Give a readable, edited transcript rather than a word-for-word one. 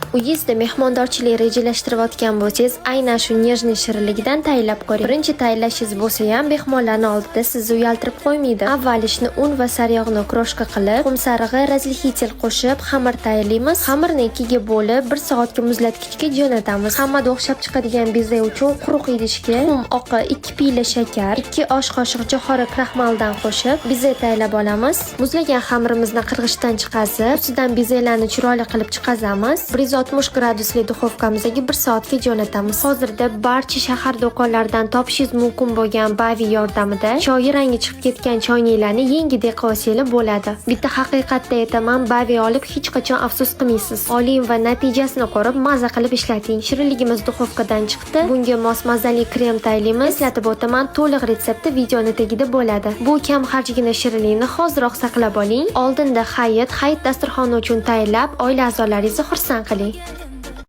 Uyingizda mehmondorchilik rejalashtirayotgan bo'lsangiz, aynan shu нежный shirinligidan tayyorlab ko'ring. Birinchi tayyorlashingiz bo'lsa ham, mehmonlarni oldida sizni uyaltirib qo'ymaydi. Avval ishni un va sariyog'ni крошка qilib, tuxum sarig'i, разрыхлитель qo'shib, xamir tayyorlaymiz. Xamirni ikkiga bo'lib, 1 soatga muzlatgichga jo'natamiz. Hammada o'xshab chiqadigan beze uchun quruq idishga tuxum oqi, 2 piyla shakar, 2 osh qoshiq jo'xori kraxmaldan qo'shib, beze tayyorlab olamiz. Muzlagan xamirimizni qirg'ichdan chiqazib, ustidan bezelarni chiroyli qilib chiqazamiz. 160 gradusli duxovkamizga 1 soatga jo'natamiz. Hozirda barcha shahar do'konlaridan topishingiz mumkin bo'lgan Bavi yordamida choyi rangi chiqib ketgan choyniklarni yengidek qilib olsanglar bo'ladi. Bitta haqiqatda aytaman, Bavi olib hech qachon afsus qilmaysiz. Oling va natijasini ko'rib, maza qilib ishlating. Shirinligimiz duxovkadan chiqdi. Bunga mos mazali krem tayyorlaymiz. Eslatib o'taman, to'liq retsepti videoni tagida bo'ladi. Bu kam xarjgina shirinlikni hoziroq saqlab oling. Oldinda hayit, hayit dasturxoni uchun tayyorlab, oila a'zolaringizni xursand qiling.